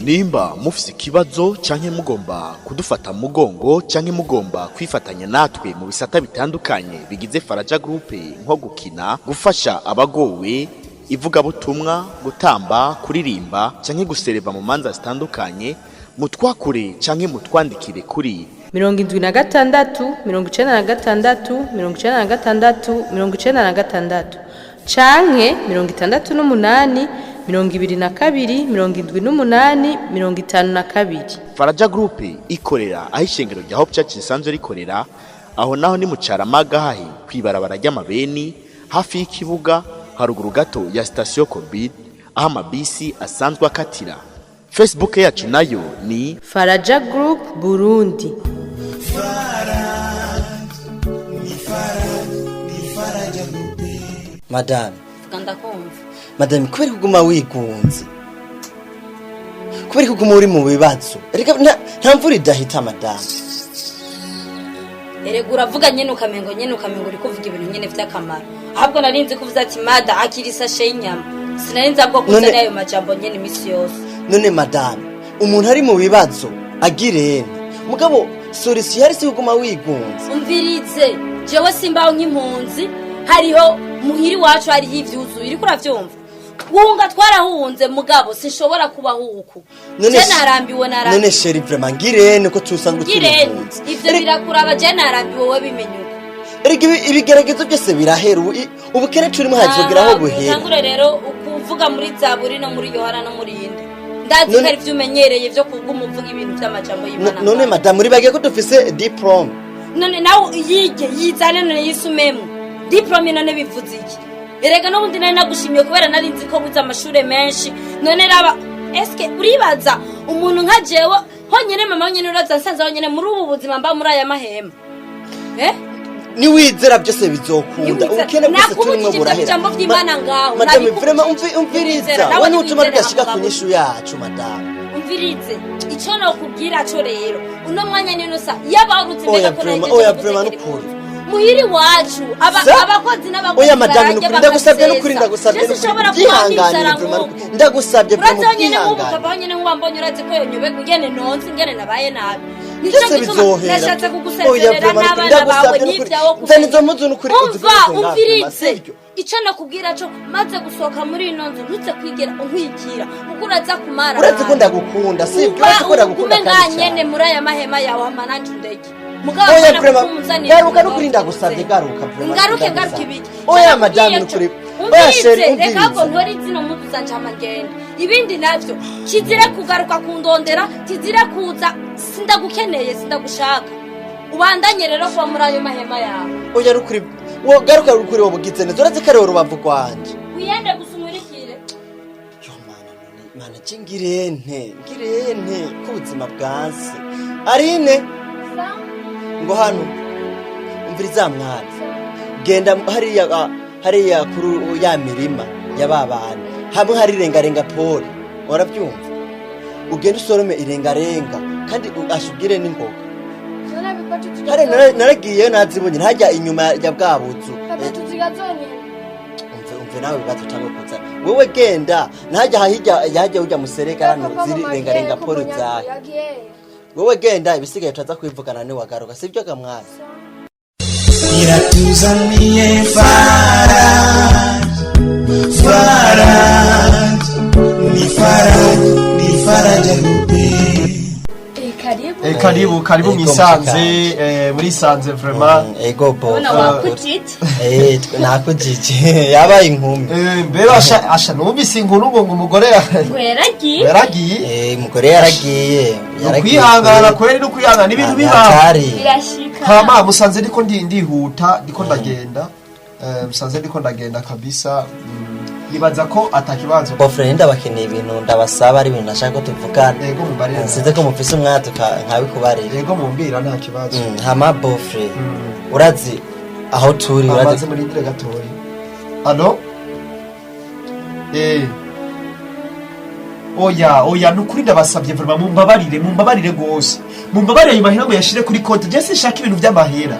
Nimba mufise ikibazo canke mugomba kudufata mu mugongo canke mugomba kwifatanya natwe mu bisata bitandukanye bigize Faraja Group, nko gukina, gufasha abagowe, ivugabutumwa, gutamba, kuririmba canke gusereva mu manza zitandukanye, mutwakure canke mutwandikire kuri 76 96 96 96 canke 68 22 78 52. Faraja Group ikorera aho ishengero rya Hope Church risanzwe rikorera. Aho naho ni mu Caramaga, hahi kwibarabara ry'amabeni, hafi y'ikibuga, haruguru gato ya sitasiyo Covid, aho amabisi asanzwe akatira. Facebook yacu nayo ni Faraja Group Burundi. Madame. Vuga, ndakumva. Madame, kubera kuguma wigunze, kubera kuguma uri mu bibazo, reka nta mvura idahita, madame. Erega uravuga nyene ukamengo uri kuvuga ibintu nyene vy'akamaro. Ahubwo nari nzi kuvuza ati: "Mada, akira isashe y'inyama." Sinari nzi ahubwo kuzana ayo majambo nyene imisi yose. None madame, umuntu ari mu bibazo agirene? Mugabo solution ihari si kuguma wigunze. Umvirize, jewe simbaho nk'impunzi. Hariho muhira iwacu, hariho ivyuzuye, uriko uravyumva? Wunga twarahunze, mugabo sinshobora kubaho uku. Je narambiwe, narambiwe. None chérie, vraiment, ngirene ko tusanzwe turi Ngirene? impunzi? Ivyo birakuraba. Je narambiwe, wowe bimenye uko. Erega ibigeragezo byose birahera. Ubu ubukene turimo hazogeraho buhera. Utangure rero ukuvuga muri Zaburi no muri Yohana no muri yindi. Ndazi ko ari vyo umenyereye vyo kuguma uvuga ibintu vy'amajambo y'Imana. None madame, uribagiye ko dufise diplôme? None nawe yige, yizane, none yisumemwo diplôme. None bivuze iki? Erega n'ubundi nari nagushimiye kubera nari nzi ko wize amashure menshi. None raba, eske uribaza umuntu nka jewe honyene, mama honyene, uraza nsanze honyene muri ubu buzima mba muri aya mahema, eh? Niwizera byose bizokunda. Niwizera. Ubukene bwose Nakubujije turimo ivyo burahera. bijambo vy'Imana ngaho. Madame, Nabikubujije. vraiment, umviriza. Niwizera, nawe We ntutuma niwizere tudashika ku hamwe. nyishu yacu, madame. Umvirize, ico nokubwira co rero, uno mwanya nino sa yaba uruzi Oya, mbega ko vraiment, nahejeje oya, vraiment, gutekera nukuri. impunzi. Muhira iwacu Sa? abakozi n'abakozi Oya madame, bararya nukuri ndagusabye, nukuri bagasesa. ndagusabye, Je nukuri sinshobora kuba byihanganire, nicara vraiment, nk'uku. nukuri ndagusabye, Urazi vraiment, honyene nk'ubu byihangane. papa honyene nk'uwambonye, urazi ko yonyoberwa ingene nonse, ingene nabaye nabi. Nico Byose gituma bizohera. nashatse Oya, kugusezerera vraiment, nukuri n'abana bawe ndagusabye, nukuri. n'ivyawo. Nzana izo mpuzu, nukuri, Umva, uzikubise ngaha, vraiment, umvirize. sibyo? Ico nakubwira co, maze gusohoka muri ino nzu, ntuze kwigera unkwikira, kuko uraza kumara. Urazi ko ndagukunda, sibyo? Urazi ko ndagukunda ugume kandi nga nyene cyane. muri aya mahema yawe, hama nanje undeke. Mugabo Oya, apana vraiment, kukumuzanira garuka, ibintu nukuri ngo ndagusabye, uze. garuka, vraiment, Ngaruke? ndagusabye. Ngaruke ibiki? Oya Ico madame, nakubwiye nukuri. co, Oya chérie, umvirize, reka ahubwo umvirize. ntore zino mpuzu zanje hama ngende. Ibindi navyo kizire kugaruka kundondera, kizire kuza. Sindagukeneye, sindagushaka. Ubandanye rero kuba muri ayo mahema yawe. Oya, nukuri wo garuka, nukuri wobugize neza. Urazi ko ariwe rubavu rwanje. Wiyende gusa, umurikire. Yo mana, none mana, je ngirente, ngirente ko ubuzima bwanse? Arine, ngo hano umviriza mwana, genda hariya, hariya kuri ya mirima ya ba bantu, hamwe hari irengarenga pole, urabyumva? Ugenda usorome irengarenga kandi ashubwire n'ingoga. Hariya naragiyeyo, nazibonye ntajya inyuma ya bwa buzu. Umve, umve nawe, ibibazo utangwe kuzana wewe. Genda ntajya hirya yajya ujya musereka hano ziri rengarenga pole zahe. Wowe genda, ibisigaye turaza kwivugana niwagaruka, sibyo gamwana? Iratuzaniye Faraj, Faraj, ni Faraj, ni Faraja Group. Karibu. Karibu, karibu. Ego, mwisanze. mushikanje. Murisanze vraiment. Ego bo. Ubona wakujije. Nakujije yabaye inkumi. Mbere asha asha numvise inkuru ngo umugore Ngo yaragiye. yaragiye. Umugore yaragiye. Ukwihangana kweri, no kwihangana ibintu bibaho. Hatari. Birashika. Hama musanze ndiko ndihuta, ndiko ndagenda. Musanze ndiko ndagenda kabisa. Nibaza ko atakibazo. Beau-frère, ndabakeneye ibintu ndabasaba, ari ibintu nashaka ko tuvugana. Ego, mumbarire. Sinzi ko mufise umwanya nkabikubarira. Ego, mumbwira, nta kibazo. Hama beau-frère, urazi aho turi, Amaze urazi. murindire gatoya. Allo? Oya, oya, nukuri ndabasabye vraiment, mumbabarire, mumbabarire gose, mumbabarire. Ayo mahera muyashire kuri konti. Je sinshaka ibintu vy'amahera.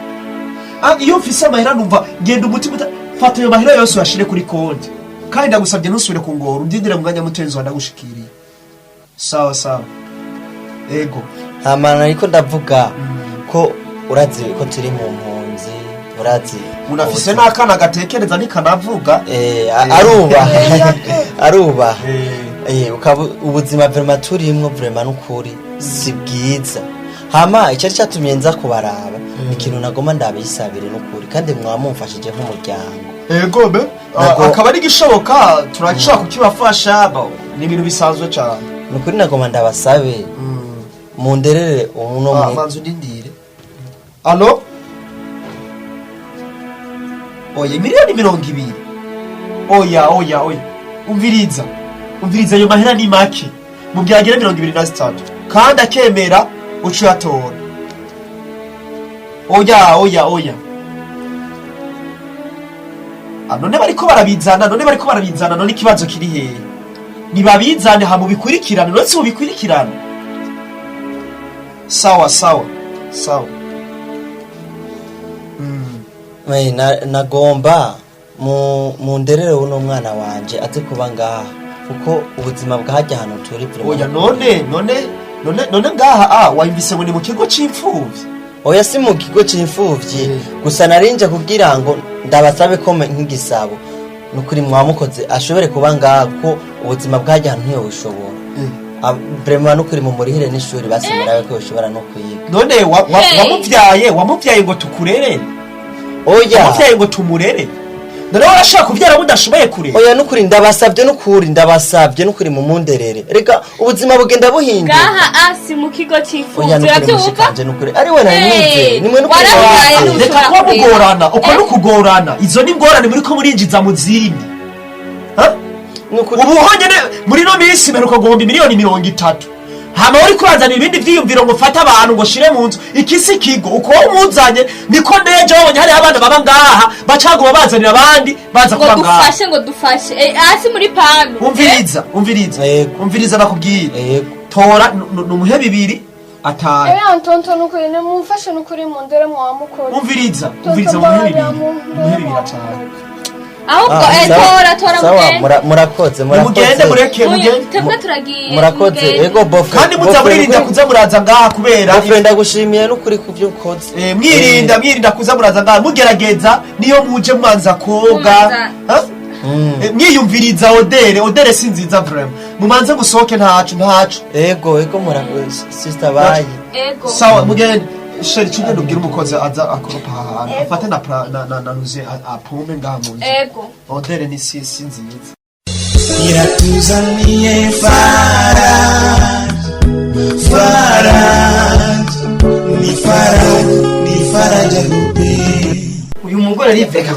Iyo mfise amahera numva ngenda umutima fata ayo mahera yose uyashire kuri konti, kandi ndagusabye ntusubire kungora. Undindire mu mwanya muto, inzu ndagushikiriye. Sawa sawa, ego. Hama ariko ndavuga ko urazi ko turi mu mpunzi, urazi. Unafise n'akana gatekereza ntikanavuga. Arubaha, arubaha. Ukaba ubuzima vraiment turimwo, vraiment n'ukuri si bwiza. Hama icari catumye nza kubaraba, ikintu nagoma ndabisabire n'ukuri, kandi mwamumfashije nk'umuryango. Ego be. Akaba ari igishoboka, turashobora kukibafasha, ni ibintu bisanzwe cyane. Nukuri nagoma ndabasabe munderere uno Manzu ndindire. Allo, oya, 20 miliyoni. Oya, oya, oya, umviriza, umviriza, ayo mahera ni make. Mubyagira 23 kandi akemera uca uyatora. Oya, oya, oya. Ah, none bariko barabizana, none bariko barabizana, none ikibazo kiri hehe? Nibabizane ha mubikurikirane, none si mubikurikirane. Sawa sawa sawa. Nagomba munderere uno mwana wanje aze kuba ngaha, kuko ubuzima bwahajya ahantu turi vraiment. Oya, none none none none ngaha wayumvise ngo ni mu kigo c'imfuvyi? Oya, si mu kigo c'imfuvyi gusa, narinje kugira ngo ndabasabe ko nk'igisabo nukuri mwamukoze ashobore kuba ngaha, kuko ubuzima bwahajya ahantu ntiyobushobora. Vraiment nukuri mumurihire n'ishuri, basi murabe ko yoshobora no kwiga. None Hey. wamuvyaye ngo tukurere? Oya. Wamuvyaye ngo tumurere? None warashaka kuvyara mudashoboye kurera? Oya, nukuri ndabasabye, nukuri ndabasabye, nukuri mumunderere. Reka ubuzima bugenda buhinduka. Ngaha si mu kigo Oya, c'imfuvyi, nukuri uravyumva? mushikanje, nukuri ari we nari nizeye. Hey, Nimwe nukuri warabyaye nabizeye. Reka ntushobora kuba kurera. mugorana uko no kugorana, izo ni ingorane muriko murinjiza mu zindi. Ha? Nukuri. Ubu honyene muri no minsi mperuka guhomba 30 miliyoni, hama uri kurazana ibindi vyiyumviro ngo fate abantu ngo shire mu nzu. Iki si ikigo. Uko umuzanye niko nejo wabonye hariho abana baba ngaha bacaguma bazanira abandi baza Ngo kuba ngaha. dufashe, ngo dufashe. Hasi muri pame. Umviriza, umviriza. Yego. Umviriza nakubwira. Yego. Tora numuhe bibiri atanu. Eya ntonto, nukuri nimumfashe, nukuri mundere mwamukora. Umviriza, umviriza, muhe bibiri, muhe bibiri atanu. Ahubwo Sawa. tora, tora. Sawa. Mugende. Murakoze, Mugende murakoze. mureke mugende. Twebwe turagiye. Murakoze. Mugende. Ego bofe. Kandi muza muririnda kuza muraza ngaha kubera Bofe, ndagushimiye nukuri kubyo ukoze. Mwirinda, mwirinda kuza muraza ngaha, mugerageza niyo muje mumanza koga. Mumanza. Ha? Mwiyumviriza odeur, odeur si nziza vraiment. Mumanze gusohoke, ntaco, ntaco. Ego, ego, murakoze sister, bayi. Ego. Sawa, mugende. Chéri, cugenda ubwire umukozi aza akoropa aha hantu, afate na na nuze apompe ngaha mu nzu. Ego. Odeur ni si nziza. Iratuzaniye Faraji, Faraji, ni Faraji, ni Faraja Groupe. Uyu mugore ariveka.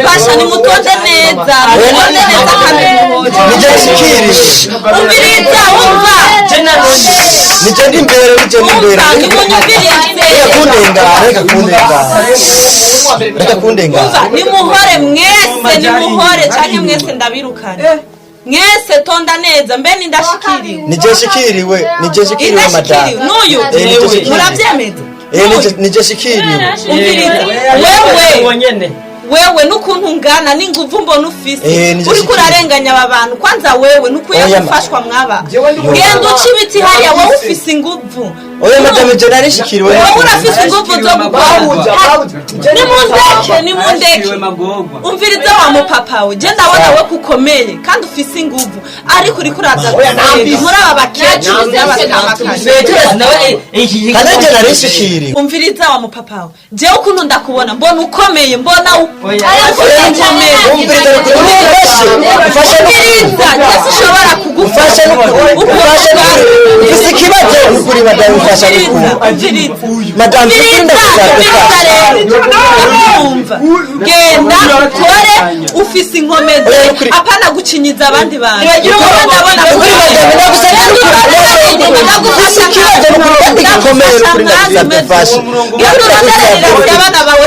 Basha, nimutonde neza, mutonde neza kandi muhore. Nije nshikiriye. Umviriza, umva. Nije ndi imbere, nije ndi imbere. Umva, nimunyumvirize. Reka kundengana, reka kundengana, reka kundengana. Umva, nimuhore mwese, nimuhore canke mwese ndabirukana mwese. Tonda neza, mbe nindashikiriwe? Nije nshikiriwe, nije nshikiriwe madamu. Indashikiriwe n'uyu? Nije nshikiriwe. Muravyemeza? Nije nshikiriwe. Umviriza wewe, wewe n'ukuntu ungana n'inguvu mbona ufise, Nije uriko nshikiriwe. urarenganya aba bantu. Kwanza wewe nukwiye Oya, gufashwa mwaba. Yo. Genda uca ibiti hariya, wowe ufise inguvu. Oya madamu, je nari nshikiriwe. Wowe urafise inguvu zo gukora. Nimundeke, nimundeke. Umviriza wa mupapa we, je ndabona we kukomeye kandi ufise inguvu, ariko uriko uraza gusenga muri aba bakecuru n'abatamakazi. Kandi je nari nshikiriwe. Umviriza wa mupapa we, jewe ukuntu ndakubona, mbona ukomeye, mbona ukomeye. Umviriza, umfashe, umfashe. Umviriza, je sinshobora Umfashe kugufasha. nukuri, umfashe nukuri, ufise ikibazo nukuri madamu, umfasha nukuri. Umviriza. Madamu, nukuri ndagusabye, Umviriza umfashe. rero, ndakumva. Genda ukore, ufise inkomezi, Oya, nukuri. apana gucinyiza abandi bantu. Kuko ndabona Nukuri madamu, ndagusabye nukuri, ufise ikibazo nukuri kandi gikomeye, nukuri ndagusabye mfashe. Genda uronderere abana bawe,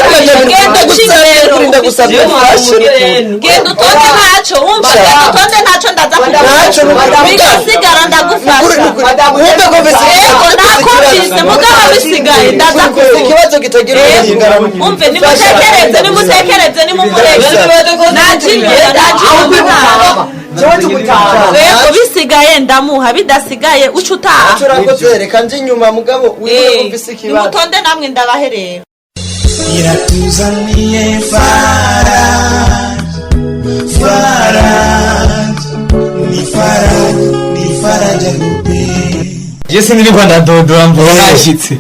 genda uce rero. Nukuri ndagusabye mfashe nukuri. Genda utonde ntaco, wumva? Genda utonde ntaco, ndaza Ntaco, nukuri. Bigasigara ndagufasha. Nukuri, nukuri. Wumve ko mfise Yego, ikibazo. nakumvise, mugabo bisigaye ndaza Ufise ikibazo kitagira ubuhingana. Umve, nimutekereze, nimutekereze, nimumureke. Najiye, najiye. Jewe ndi gutaha. Wego bisigaye ndamuha, bidasigaye uca utaha. Turakoze, reka nje inyuma mugabo wibuke ko mfise ikibazo. Nimutonde namwe ndabaherera. Iratuzaniye Faraj, Faraj, ni Faraj, ni Faraja Group. Jese niriko ndadodora mvuga nashitse.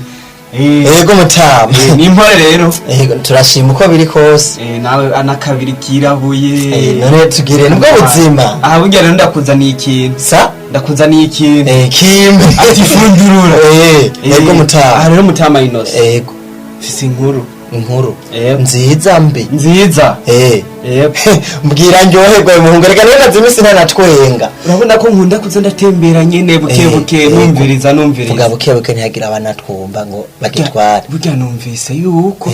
Yego mutama. Ni impore rero. Yego, turashima uko biri kose. Nawe anakabiri kirabuye. None tugire nubwo buzima. Aha burya rero ndakuzaniye ikintu. Sa? Ndakuzaniye ikintu. Kimwe. Ati fundurura. Yego mutama. Aha rero mutama Innocent. Yego. Mfise inkuru. Inkuru. Nziza mbi. Nziza. Mbwira ndyoherwa muhungu, reka rero maze iminsi ntanatwenga. Urabona ko nkunda kuza ndatembera nyene buke buke, numviriza numviriza. Vuga buke buke ntihagira abanatwumva ngo bagitware. Burya numvise yuko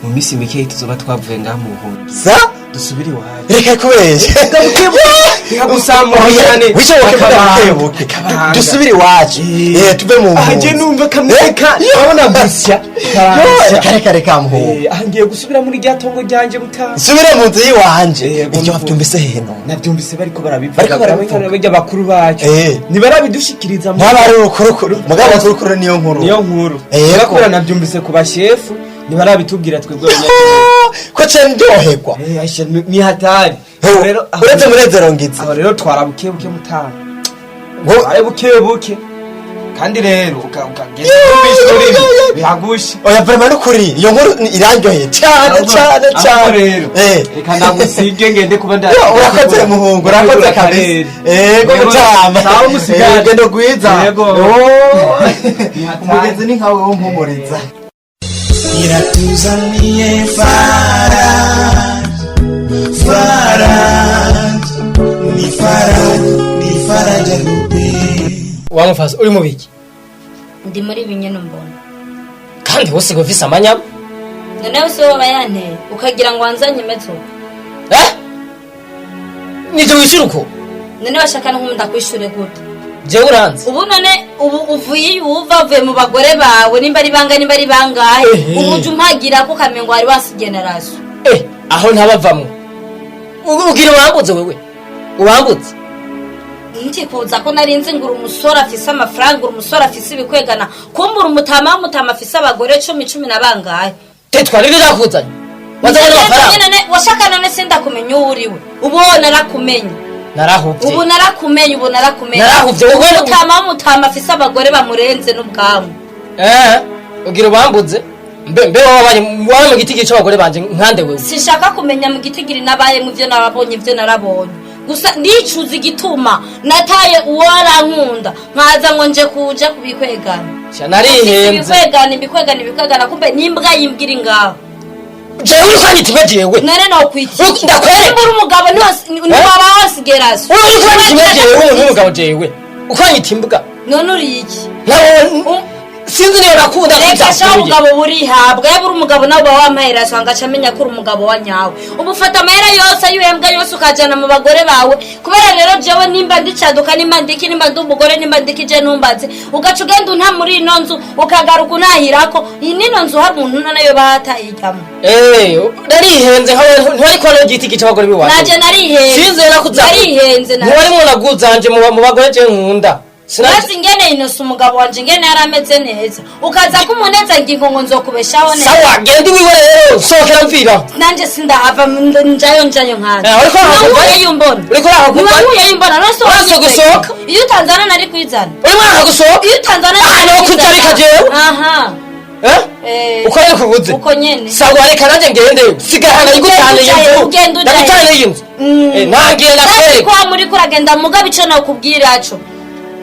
mu minsi mikeyi tuzoba twavuye ngaha mu buhungiro. Sa? Dusubire iwacu. Reka kubeshya. Bikagusamura cyane. Wishoboke Akabanga. buke buke. Dusubire iwacu. Tuve mu Aha mpunzi. je numva kamwe ka urabona gusya. Yo, reka reka reka muhungu. Aha ngiye gusubira muri rya tongo ryanje mutaha. Nsubire mu nzu yiwanje. Ibyo wabyumvise heno. Nabyumvise bariko barabivuga. Bariko barabivuga. Barya bakuru bacu. Ntibarabidushikiriza mu. Ntaba ari urukurukuru. Mugabo abakurukuru niyo nkuru. Niyo nkuru. Bakora nabyumvise ku bashefu ntibarabitubwira twebwe abanyagihugu. Ko ce ndyoherwa. Aisha ni hatari. Rero uretse munezero ngize. Aho rero twara buke buke mutaha. Twara buke buke. Kandi rero ukagenda kumvisha ururimi bihagushe. Oya vraiment nukuri iyo nkuru irandyoheye cyane cyane cyane. Rero reka ndagusige ngende kuba nda. Yo, urakoze muhungu, urakoze kabisa. Yego mutama. Sawa musigane. Gendo rwiza. Yego. Umugenzi ni nkawe wo mpumuriza. Iratuzaniye Faraj, Faraj, ni Faraj, ni Faraja Group. Wamufasa uri mu biki? Ndi muri binyene mbona. Kandi wose ngo ufise amanyama. Noneho se woba yanteye ukagira ngo wanzanye imeze uko? Eh? Nivyo wishura uko? None washaka no ndakwishure gute? Jewe uranzi. Ubu none ubu uvuye iyo uva uvuye mu bagore bawe nimba ari banga nimba ari bangahe, ubu uje umpagira ko ukamengo wari wasigenerazo. Aho ntabavamwo. Ugira ubangutse wewe. Ubangutse. Ntikuza ko nari nzi ngo uri umusore afise amafaranga, uri umusore afise ibikwegana, kumbura umutama w'umutama afise abagore 10 10 na bangahe. Tetwa nibyo nakuzanye. Wazanye n'amafaranga. None washaka none sindakumenya uwo uriwe. Ubu narakumenye. Narahuvye. Ubu narakumenye, ubu narakumenye. Narahuvye, wowe umutama w'umutama afise abagore bamurenze n'ubwamwe. Ugira ubambuze. Mbe wabaye wabaye mu giti c'abagore banje nkande wewe. Sinshaka kumenya mu gitigiri nabaye mu byo narabonye, ibyo narabonye. Gusa ndicuza igituma nataye uwo arankunda nkaza ngo nje kuja kubikwegana. Sha narihenze. Ibikwegana ibikwegana ibikwegana kumbe nimbwa yimbwira ngaho. Jewe uri kwanyita imbwa jewe. None nokwita. Ndakwereka. Nimba uri umugabo ntiwaba wasigerazo. Uri kwanyita imbwa jewe, uri umugabo jewe. Ukwanyita imbwa. None uri iki? Nawe sinzi niba nakunda. Reka sha, umugabo burihabwa yaba uri umugabo nawe uba wampahera so ngaca amenya ko uri umugabo wa nyawe. Ubu ufata amahera yose ay'uhembwa yose ukajana mu bagore bawe. Kubera rero jewe nimba ndicaduka nimba ndiki nimba ndi umugore nimba ndiki je numbaze ugaca ugenda unta muri ino nzu ukagaruka unahirako iyi nino nzu hari umuntu nayo batayijyamo. Narihenze nkawe ntiwari kubona igiti gica abagore biwaje. Naje narihenze. Sinzi nakuza. Narihenze naje. Ntiwari mwana guzanje mu bagore je nkunda. Maze ingene inosa umugabo wanje ingene yari ameze neza ukaza kumuneza ngingo ngo nzokubeshaho neza. Sawa genda iwiwe rero sohokera mvira. Nanje sindahava njayo njayo nkanje. Uriko urahakuva? Niwankuyeyo umbona. Uriko urahakuva? Niwankuyeyo umbona none se Uraza gusohoka? Iyo utanzana nari kwizana. Urimo uranga gusohoka? Iyo utanzana Ah, nari no kutarika jewe. Aha. Uko rero kubuze. Uko nyene. Sawa reka nanje ngende. Sigara ndagutane Ugenda inzu. ugenda ujayo. Ndagutane inzu. Nangiye Ndazi nakwereka. ko muri kuragenda mugabo ico nokubwira co.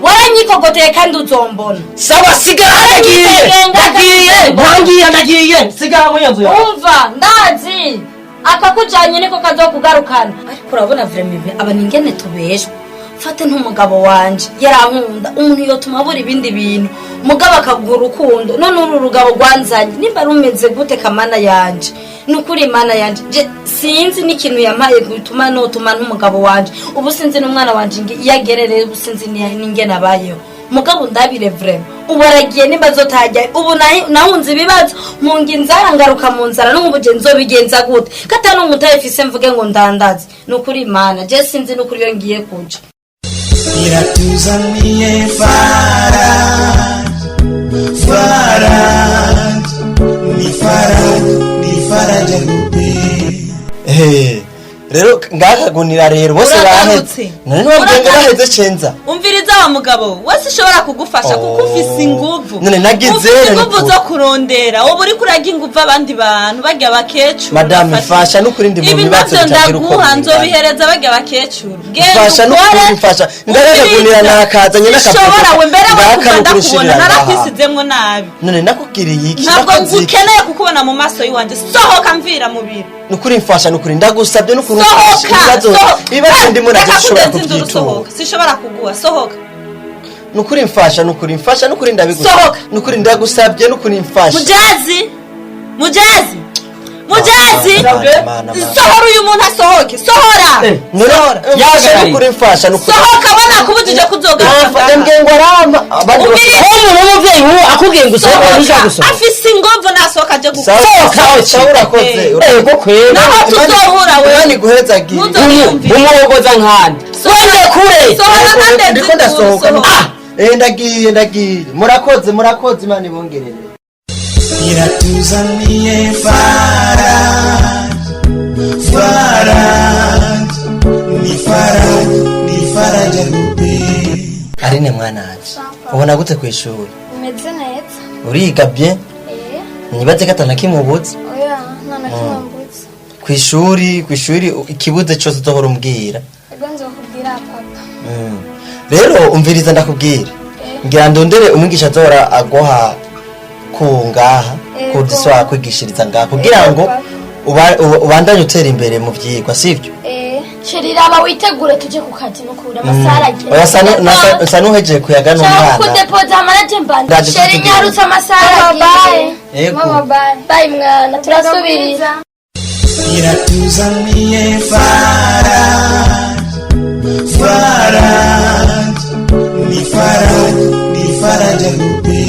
Waranyikogoteye kandi uzombona. Sawa sigara ndagiye. Ndagiye. Ntangiye ndagiye. Sigara muri iyo nzu yawe. Umva ndazi akakujanye niko kazokugarukana. Ariko urabona vraiment aba ningene tubeshwa. Fate ntumugabo wanje yarankunda umuntu yotuma abura ibindi bintu mugabo akaguha urukundo. None uru rugabo rwanzanye nimba rumeze gute kamana yanje? Nukuri mana yanje je sinzi n'ikintu yampaye gutuma notuma ntumugabo wanje. Ubu sinzi n'umwana wanje iyo agerereye, ubu sinzi n'ingene abayeho. Mugabo ndabire vraiment, ubu aragiye, nimba azotajya ubu nahunze ibibazo, mpunga inzara, ngaruka mu nzara. N'ubu je nzobigenza gute kata n'umutayifise mvuge ngo ndandaze? Ni ukuri Imana, je sinzi n'ukuri iyo ngiye kuja. Iratuzaniye Faraj, Faraj, ni Faraj, ni Faraja Groupe. Eh, rero ngakagunira rero bose baheze. Uragarutse. None niwabwiye ngo Uragarutse. baheze cenza. Umviriza wa mugabo wese, ushobora kugufasha kuko ufise inguvu. None nagize Ufise rero inguvu nukuri. zo kurondera. Ubu uriko urarya inguvu abandi bantu barya bakecuru. Madame, Bafashe. mfasha n'ukuri, ndi mu Ibi bibazo navyo bitagira uko ndaguha, bingana. nzobihereza barya bakecuru. Genda Mfasha ukore. n'ukuri, mfasha. Ndagagunira nakazanye Sinshobora we mbere we kuva n'akabuga ndakubona kurishirira ngaha. narakwisizemwo nabi. None nakubwiriye iki? Ntabwo Nakoze iki? ngukeneye kukubona mu maso y'iwanje. Sohoka, mvira mu biro. Nukuri mfasha, nukuri ndagusabye, nukuri mfasha. Sohoka. Ibibazo, Sohoka. ibibazo ndimo nabyo Reka sinshobora kudenza induru. kubyitura. Sohoka, sinshobora kuguha, sohoka. Nukuri mfasha, nukuri mfasha, nukuri ndabigusabye. Sohoka. Nukuri ndagusabye, nukuri mfasha. Mujazi, mujazi, mujazi! Mana, mana, mana. Sohora uyu muntu, asohoke, sohora. None mfasha, nukuri mfasha, nukuri. Sohoka, bona kubujije kuzogaruka ngaha. Mbwiye ngo arama abandi bose. Umviriza. Umuntu w'umuvyeyi nk'uwo akubwiye ngo usohoke, ntushaka gusohoka. Afise ingovu, nasohoka aje Sawa, gukora. sawa, sawa, urakoze. Ego kwera. Naho tuzohura wewe. Imana iguhezagire. Ntuzoriyumvire. Umuhogoza nkande wende kure. Sohora nkandenze. Ndiko ndasohoka. Sohoka. Ah, ndagiye, ndagiye. Murakoze, murakoze, Imana ibongerere. Iratuzaniye Faraj, Faraj, ni Faraj, ni Faraja Groupe. Aline mwananje, ubona gute kw'ishuri? Umeze neza. Uriga bien? Eh. Nibaze ko atanakimubuze. Oya, nta na kimwe mbuze. Kw'ishuri ikibuze cose uzohora umbwira. Ego, nzokubwira papa. Rero umviriza ndakubwira, ngira ndondere umwigisha azohora aguha ku ngaha. Ego. Kudiswa kwigishiriza ngaha kugira ngo ubandanye utera imbere mu vyigwa, sivyo? Eh. Chéri, raba witegure tuje ku kazi, nukuri amasaha aragera. Oya, sa nuhejeje kuyaga Shaka n'umwana. kudepoza amaraje mbanda. Ndaje Chéri, tutugenda. nyarutse, amasaha Mama, aragiye. bye. Ego. Mama, bye. Bye mwana, turasubira. Iratuzaniye Faraj, Faraj, ni Faraj, ni Faraja Groupe.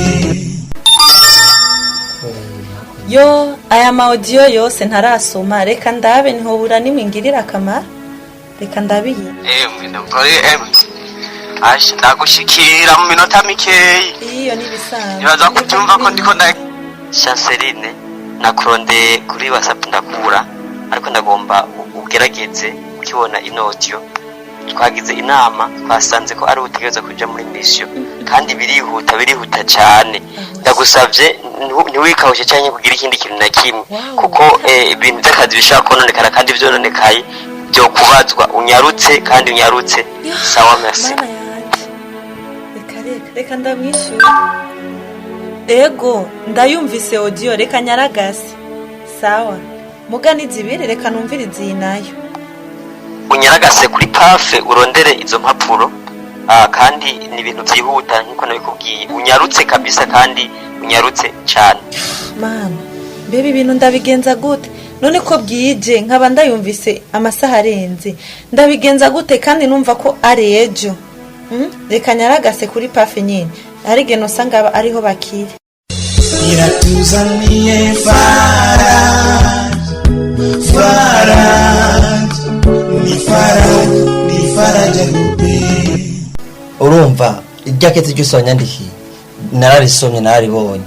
Yo, aya ma audio yose ntarasoma, reka ndabe ntihobura nimwe ngirira akamaro. Reka ndabiye. Emwe ndakore, emwe asha ndagushikira mu minota mikeyi. Iyo nibisanzwe. Nibaza kubyumva ko ndiko nda Chanceline, nakurondeye kuri WhatsApp ndakubura, ariko ndagomba ugerageze ukibona ino audio. Twagize inama, twasanze ko ari utegereza kuja muri mission kandi birihuta, birihuta cyane. Ndagusabye ntiwikawushe cyangwa kugira ikindi kintu na kimwe, kuko ibintu by'akazi bishobora kononekara, kandi vyononekaye byokubazwa. Unyarutse kandi unyarutse. Sawa, merci. Mana yanje, reka, reka, reka ndamwishyura. Ego, ndayumvise audio, reka nyaragase. Sawa muga zibiri, reka numvirize iyi nayo. Unyaragase kuri PAFE urondere izo mpapuro. Kandi ni ibintu byihuta nkuko nabikubwiye. Unyarutse kabisa kandi unyarutse cyane. Mana, mbebe ibintu ndabigenza gute none ko bwije, nkaba ndayumvise amasaha arenze? Ndabigenza gute kandi numva ko ari ejo? Reka nyaragase kuri PAFE nyine, arige nosanga ariho bakiri. Iratuzaniye Faraj, Faraj, ni Faraj, ni Faraja Groupe. Urumva irya kete ryose wanyandikiye nararisomye, nararibonye.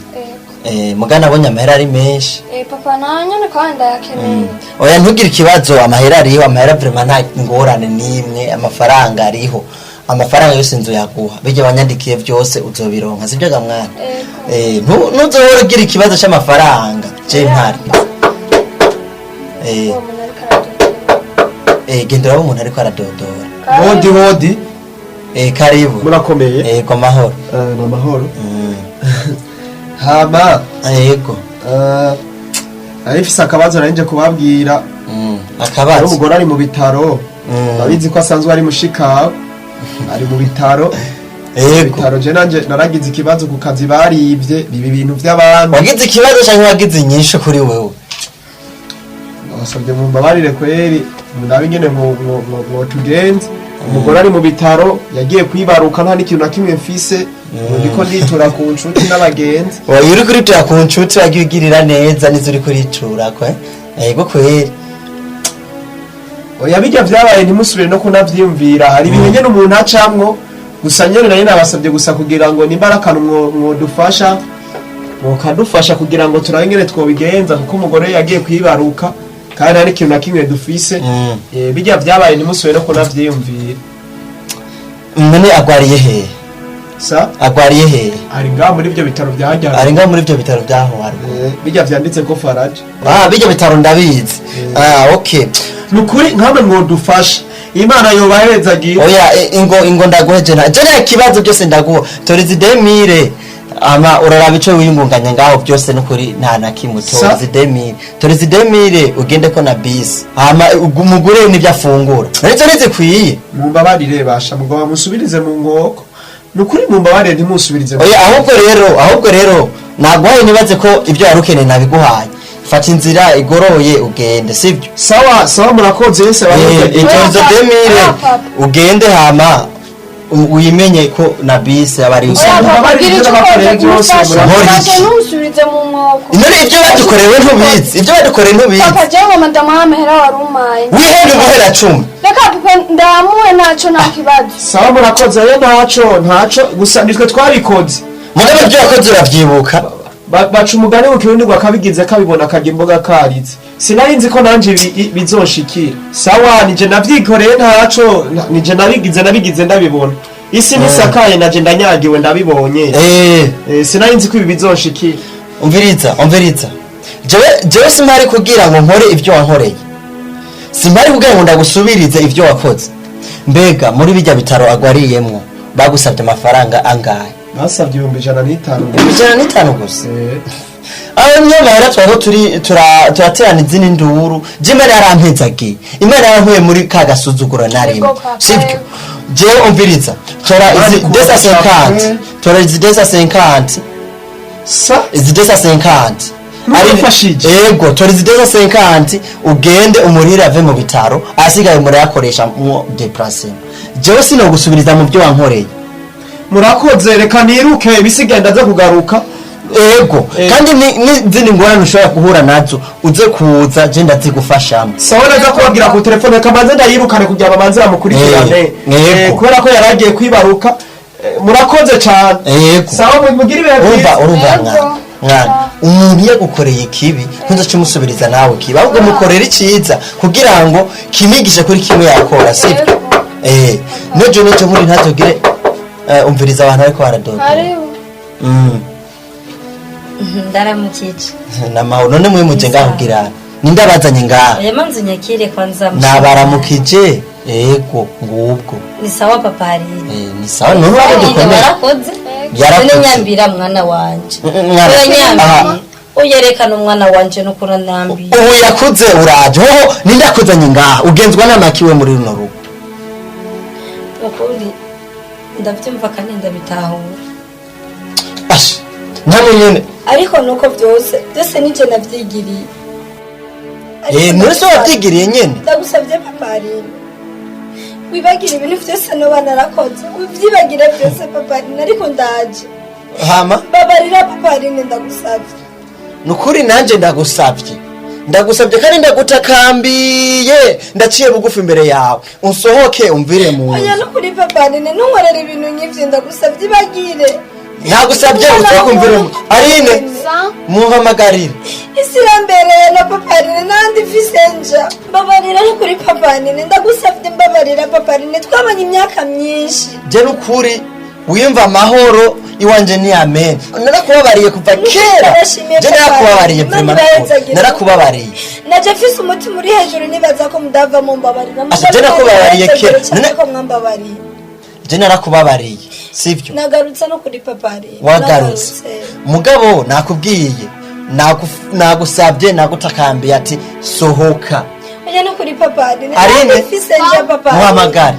Mugana abonye amahera ari menshi. Eh, papa, nawe nyene kandi ndayakeneye. Oya, ntugire ikibazo, amahera ariho, amahera vraiment nta ngorane n'imwe, amafaranga ariho, amafaranga yose inzu yaguha. Bijya wanyandikiye byose uzobironka, sibyo ga mwana? Ntuzohora ugira ikibazo c'amafaranga, je mpari. Uwo muntu ariko aradodora. Genda uraba umuntu ariko aradodora. Hodi hodi. Karibu. Murakomeye? Yego, amahoro. Ni amahoro. Hama yego. Nari mfise akabazo nari nje kubabwira. Akabazo? Hari umugore ari mu bitaro. Babizi ko asanzwe ari mushikawe, ari mu bitaro. Yego. Bitaro, je nanje naragize ikibazo ku kazi, barivye biba ibintu vy'abandi. Wagize ikibazo canke wagize inyishu kuri wewe? Nasabye mumbabarire kweri, munabe ingene mwotugenza. Umugore ari mu bitaro, yagiye kwibaruka, nta n'ikintu na kimwe mfise. Ndiko nditura ku nshuti n'abagenzi. Oya, uri kuritura ku nshuti wagiye ugirira neza nizo uri kuritura kwe, yego kweri. Oya, bijya vyabaye ntimusubire no kunavyiyumvira. Hari ibintu nyene umuntu acamwo. Gusa nyene nari nabasabye gusa kugira ngo nimba ari akantu mwodufasha, mukadufasha kugira ngo turabe ingene twobigenza, kuko umugore yagiye kwibaruka kandi nta n'ikintu na kimwe dufise. Bijya vyabaye ntimusubire no kunavyiyumvira. None agwariye hehe? Sa? Agwariye hehe? Ari ngaho muri ivyo bitaro vyajyanye. Ari ngaho muri ivyo bitaro vyaho haruguru? Bijya vyanditse ko Faraja. Ah, bijya bitaro ndabizi. Ah, okay. Nukuri nkamwe mwodufasha, Imana yobahezagiye. Oya, ingo ndaguhe na je nta kibazo, byose ndaguha. Torizi 2000, ama uraraba ico wiyungunganya ngaho byose, nukuri nta na kimwe. Torizi 2000, torizi 2000, ugende ko na bisi, ama umugure n'ibyo afungura nizo ntizikwiye. Mumbabarire basha, mugabo musubirize mu nkoko. Nukuri mumbabarire, ntimusubirize mu Oya, ahubwo rero naguhaye, nibaze ko ibyo wari ukeneye nabiguhaye. Fata inzira igoroye ugende, sibyo? Sawa sawa, murakoze yese. Itozo 2000 ugende, hama uyimenye ko na bisi aba ari Oya papa, gira icyo ukoze kumufasha. Mufashe, ntumusubirize mu nkoko. None ibyo badukorewe ntubizi? Ibyo badukoreye ntubizi? Papa, jewe ngoma ndamuha amahera wari umpaye. Wihende guhera 10. Reka papa, ndamuhe, ntaco, nta kibazo. Sawa, murakoze. Rero ntaco, gusa nitwe twabikoze. Mugabo ibyo wakoze urabyibuka. Baca umugani mu Kirundi ngo akabigize kabibona akarya imboga karitse. Sinari nzi ko nanje bizonshikira. Sawa, nije navyikoreye, ntaco, nije nabigize ndabibona. Isi ntisakaye, naje ndanyagiwe ndabibonye. Sinari nzi ko ibi bizonshikira. Umviriza, umviriza, jewe simpari kugira ngo nkore ibyo wankoreye, simpari kugira ngo ndagusubirize ibyo wakoze. Mbega muri bijya bitaro agwariyemwo bagusabye amafaranga angahe? Basabye 105,000. 105,000 gusa? Ayo niyo mahera twari turi turaterana izindi nduru. Je, Imana yarampezagiye, Imana yarankuye muri ka gasuzuguro narimo. Yego, papa, Sibyo? yego. Jewe umviriza, tora izi Imana 250, tora izi 250. Sa? Izi 250. Murafashije. Ego, tora izi 250, ugende umurire ave mu bitaro, asigaye murayakoresha mu déplacement. Jewe sinogusubiriza mu byo wankoreye. Murakoze, reka niruke, ibisigaye ndaza kugaruka. Ego, kandi n'izindi ngorane ushobora guhura nazo uze kuza, je ndazigufashamo. Sawa, naza kubabwira ku telefone. Reka mbanze ndayirukane kugira babanze bamukurikirane. Yego. Kubera ko yari agiye kwibaruka. Murakoze cyane. Yego. Sawa, mugire ibihe Urumva? byiza. Urumva Yego. mwana, mwana, umuntu iyo agukoreye ikibi ntuzace umusubiza nawe ikibi, ahubwo mukorera icyiza kugira ngo kimigishe kuri kimwe yakora, sibyo? Yego. Nejo muri ntazogire. Umviriza, abantu bariko baradoda. Karibu. Ndaramukije. Namahoro. None mwe muje ngaho kugira ninde abazanye ngaha? Oya, manzi unyakire kwanza. Nabaramukije, ego ngubwo. Ni sawa, papa Aline? Ni sawa. None urabo dukomeye. Warakoze. Yarakoze. None nyambira mwana wanje. Mwana. Oya, nyambira. Aha. Uyerekana umwana wanje n'ukuntu nambiye. Ubu yakuze, uraje hoho ninde akuzanye ngaha? Ugenzwa n'amakiwe muri runo rugo? Ukuri ndabyumva kandi ndabitahura. Asha, namwe nyene. Ariko nuko byose byose nije navyigiriye. None se wabyigiriye nyene? Ndagusabye, papa Aline, wibagire ibintu byose noba narakoze, ubyibagire byose, papa Aline, ariko ndaje. Hama? Babarira, papa Aline, ndagusabye. Nukuri nanje ndagusabye, ndagusabye kandi ndagutakambiye, ndaciye bugufi imbere yawe, unsohoke umvire mu Oya, nzu. nukuri papa Aline, ntunkorere ibintu nk'ivyo, ndagusabye, ibagire. Ntagusabye, usohoke umvire mu Aline. Sa? Mumpamagarire. Isi irambereye na papa Aline n'andi mfise nja. Mbabarira nukuri, papa Aline, ndagusabye, mbabarira, papa Aline, twabanye imyaka myinshi. Je nukuri wiyumva amahoro iwanje ni amen. Narakubabariye kuva kera. Ndashimiye, Je papa. narakubabariye Imana vraiment. ibahezagire. Narakubabariye. Naje mfise umutima uri hejuru, nibaza ko mudava mumbabarira. Asa, je nakubabariye kera. Cyane ko mwambabariye. Je narakubabariye, sivyo? Nagarutse no kuri papa Aline. Wagarutse, mugabo nakubwiye, nagusabye, nagutakambiye ati sohoka. Oya, no kuri papa Aline. Aline. Nandi mfise nja, papa Aline. Muhamagare.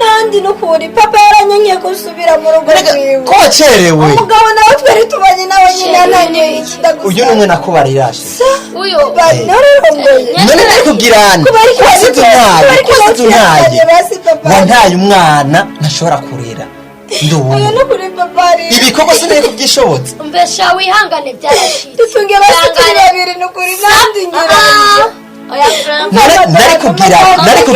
Nandi nukuri papa yaranyankiye ko nsubira mu rugo rwiwe. Ko wacerewe? Umugabo nawe twari tubanye nawe nyine yananyoye iki? Uyu ni umwe nakubarira she. Uyu bari nararongoye. None ndikubwirana wasize untaye, ko wasize untaye, wantaye umwana ntashobora kurera. Oya, Nduwumwe nukuri papa ari ibikorwa sinari kubyishobotse. Umvesha, wihangane, byarashitse. Dutunge basi turi babiri, nukuri nandi ngira. Oya, Frank. Nari kubwira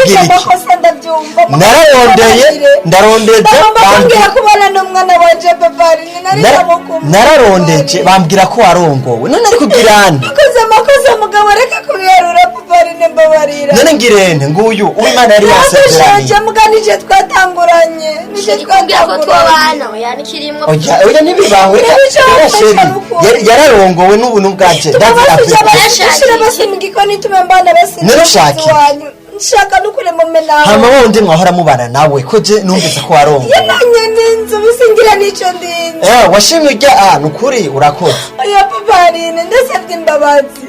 iki? Amakosa ndabyumva. Nararondeye, ndarondeza. Ndagomba kongera kubana n'umwana wanje papa ari nari ndamukunda. Nararondeje, bambwira ko warongowe. None nari kubwirana? Nakoze amakosa mugabo, reka kubiharura papa ari, mbabarira. None ngirente nguyu uwimana yari Nagushaje yasezeraniye. Muga nije twatanguranye, nije Kumbwira ko twatanguranye. twobana, oya, nikirimwo. Oya oya, ntibibaho. Reka chéri, yararongowe n'ubuntu bwaje. Dushira basi mu gikoni tume mbana basi. None ushaka iki? Wanyu nshaka nukuri mume nawe. Hama wundi mwahora mubana nawe, ko je numvise ko warongowe? Yananye n'inzu bisingira n'ico ndinze. Eh, washimye ujya, ah, nukuri urakoze. Oya papa Aline, ndasabye imbabazi,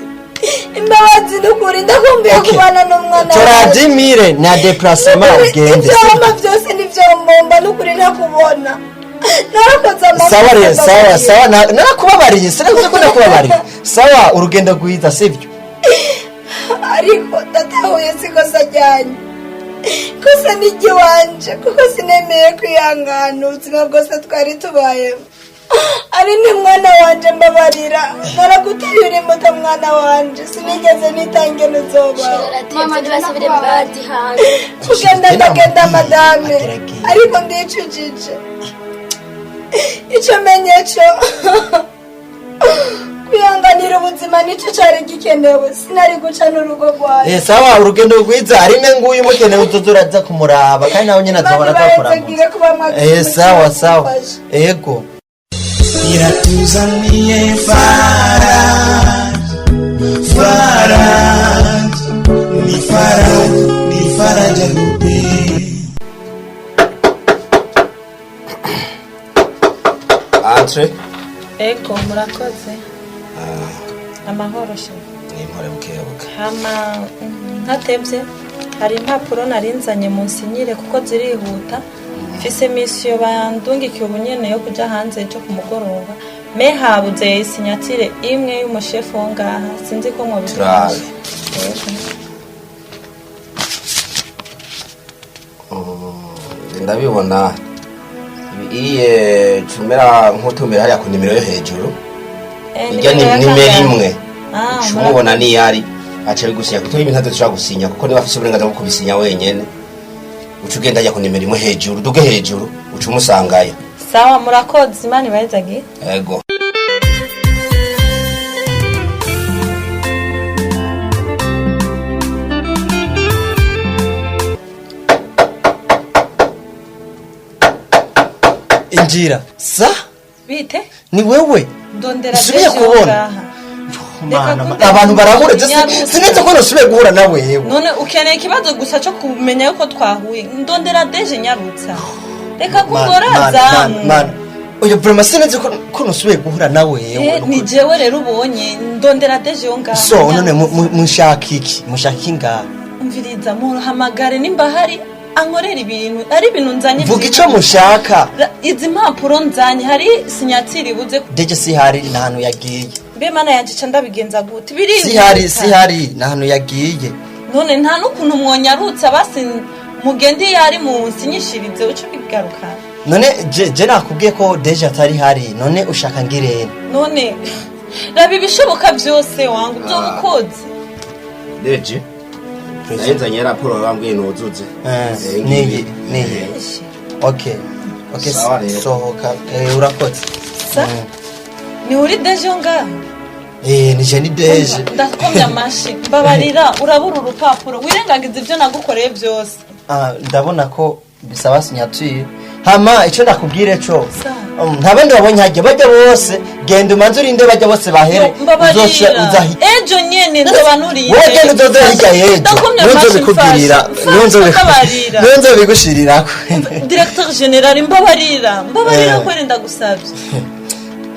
imbabazi nukuri, ndakumbuye Okay. kubana n'umwana. Toradimire na déplacement, ugende. Ivyoma vyose nivyombomba nukuri, ntakubona, narakoze amakosa. Sawa re, sawa. Mbabarira. Sawa, narakubabariye, sinavuze ko nakubabariye. Sawa, urugendo rwiza, sibyo? Ariko ndatahuye si ikosa ryanyu, kosa ni iry'iwanje kuko sinemeye kwihangana ubuzima bwose twari tubayemo. Ari ni mwana wanje, mbabarira, naraguteye uri muto mwana wanje, sinigeze nitangena uzobaho. Mama, ntibasubire imbabazi hanze. Kugenda ndagenda madame, ariko ndicujije. Icyo menye cyo kwihanganira ubuzima nicyo cyari gikenewe, sinari guca n'urugo rwawe. Eh, sawa, urugendo rwiza. Arine nguyu mukeneye, uzoza uraza kumuraba, kandi nawe nyine azahora aza kuramutsa. Kuba mwagize. Eh, sawa sawa, ego. Iratuzaniye Faraj, Faraj, ni Faraj, ni Faraja Groupe. Entre. Ego, murakoze. Amahoro chef. Ni impore, bukebuke. Hama ntatevye, hari impapuro narinzanye munsinyire kuko zirihuta. Mfise mission bandungikiye ubunyene yo kuja hanze ejo ku mugoroba, mais habuze signature imwe y'umushefu wo ngaha, sinzi ko mwobidufasha. Turabe. Ego. Ndabibona iye cumera nk'utumira hariya ku nimero yo hejuru. Eh, Ijya ni nimero ya nimero kangahe? imwe. Ah, Cumubona niyari aca bigusinya, kuko ibintu ntacyo dushobora gusinya, kuko niba afise uburenganzira bwo kubisinya wenyene. Uca ugenda ajya ku nimero imwe hejuru, duge hejuru, uca umusangayo. Sawa, murakoze, Imana ibahezagiye. Ego. Injira sa. Bite? Ni wewe? Ndondera Nsubiye Deje wo kubona. ngaha. Mana, Reka. abantu barabura je. Nyarusi. Sinetse ko nasubiye guhura nawe yewe. None ukeneye ikibazo gusa cyo kumenya yuko twahuye? Ndondera Deje, nyarutsa, reka kugora zamu. Mana, oya, vraiment sinetse ko nasubiye guhura nawe yewe. Eh, ni jewe rero ubonye, ndondera Deje yo ngaha. So none mushaka iki? Mushaka iki ngaha? Umviriza, muhamagare nimba hari ankorera ibintu, ari ibintu nzanye. Vuga ico mushaka. Izi mpapuro nzanye hari signature ibuze. Deje sihari, ni ahantu yagiye. Mbe mana yanje, ca ndabigenza gute? Birihuta. Sihari, sihari, ni ahantu yagiye. None nta n'ukuntu mwonyarutsa basi, mugende iyo ari munsinyishirize, uce bigarukana? None je nakubwiye ko Deje atari hari, none ushaka ngirene? None raba ibishoboka byose wangu, uzoba ukoze. Deje nayenzanye raporo bambwiye nuzuze. Eh, Niyi niyi, okay. Sawa rero. Sohoka. Eh, urakoze. Sa ni uri Deje yo ngaha? Eh, ni je, ni Deje. Ndakomye amashi, mbabarira, urabura urupapuro, wirengagiza ibyo nagukoreye byose. Ah, ndabona ko bisaba signature. Hama ico ndakubwire co, Sa. nta bandi babonye hajya bajya bose, genda umanze urinde bajya bose bahere. Mbabarira. Uzoca uzahi Ejo nyene nzoba nuriye. Wowe genda uzoze hirya y'ejo. Ndakomye Niyo amashi. nzobikubwirira. Mfasha, mbabarira. Niyo nzobigushirirako. Directeur général, mbabarira, mbabarira. Eh. Kweri ndagusabye.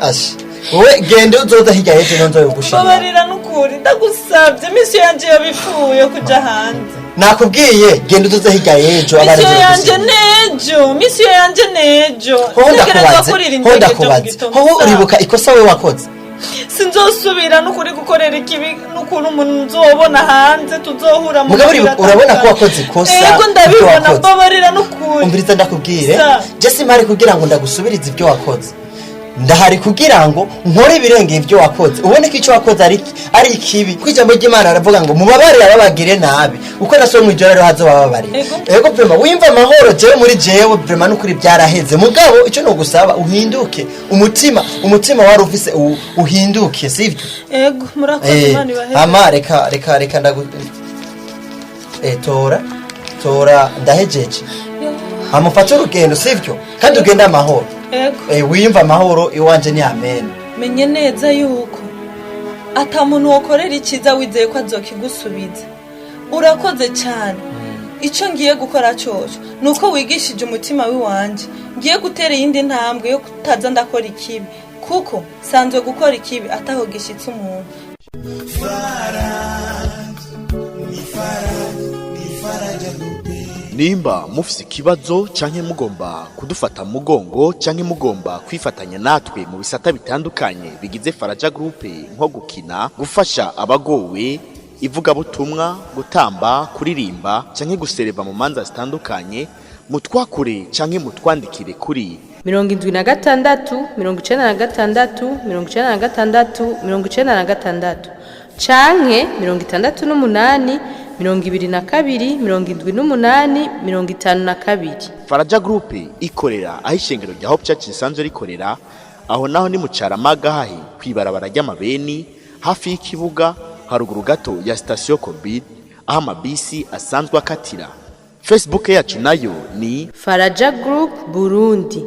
Ashi, wowe genda uzoze hirya y'ejo, niyo nzobigushirira. Mbabarira n'ukuri, ndagusabye, mission yanje yabipfuye kuja hanze. Nakubwiye genda uzoze hirya y'ejo, abari. Mission yanje. Nejo misiyo yanje nejo. Hoho Ntegerezwa ndakubaze, kurira hoho indege ejo mu ndakubaze, gitondo. hoho uribuka ikosa we wakoze? Sinzosubira n'ukuri gukorera ikibi, n'ukuntu umuntu nzobona hanze tuzohura mu Mugabo nzira urabona ko atandukanye. wakoze ikosa, Ego, ibyo ndabibona. wakoze. Mbabarira n'ukuri. Umviriza ndakubwire. Sa. Je simpari kugira ngo ndagusubirize ibyo wakoze, ndahari kugira ngo nkore ibirengeye ibyo wakoze, ubone ko icyo wakoze ari ikibi, kuko ijambo ry'Imana aravuga ngo mubabarire ababagire nabi, uko na so mu ijoro ariho hazobababarira. Ego. Ego, vraiment wimva amahoro. Jewe muri jewe vraiment n'ukuri byaraheze, mugabo icyo nogusaba uhinduke umutima, umutima wari ufise uhinduke, sivyo? Ego, murakoze. Imana ibaheze. Ama reka ndagu tora tora, ndahejeje. Amufate urugendo, sivyo? Kandi ugende amahoro. Ego. Wiyumva amahoro iwanje ni amen. Menye neza yuko ata muntu wokorera icyiza wizeye ko azokigusubiza. Urakoze cyane. Icyo ngiye gukora cyoco ni uko wigishije umutima w'iwanje, ngiye gutera iyindi ntambwe yo kutaza ndakora ikibi, kuko sanzwe gukora ikibi ataho gishyitse umuntu. Nimba mufise ikibazo canke mugomba kudufata mu mugongo canke mugomba kwifatanya natwe mu bisata bitandukanye bigize Faraja Group, nko gukina, gufasha abagowe, ivugabutumwa, gutamba, kuririmba canke gusereva mu manza zitandukanye, mutwakure canke mutwandikire kuri 76 96 96 96 canke 68 22 78 52. Faraja Group ikorera aho ishengero rya Hope Church risanzwe rikorera, aho naho ni mu Caramaga, hahe kwibarabara ry'amabeni, hafi y'ikibuga, haruguru gato ya sitasiyo Covid, aho amabisi asanzwe akatira. Facebook yacu nayo ni Faraja Group Burundi.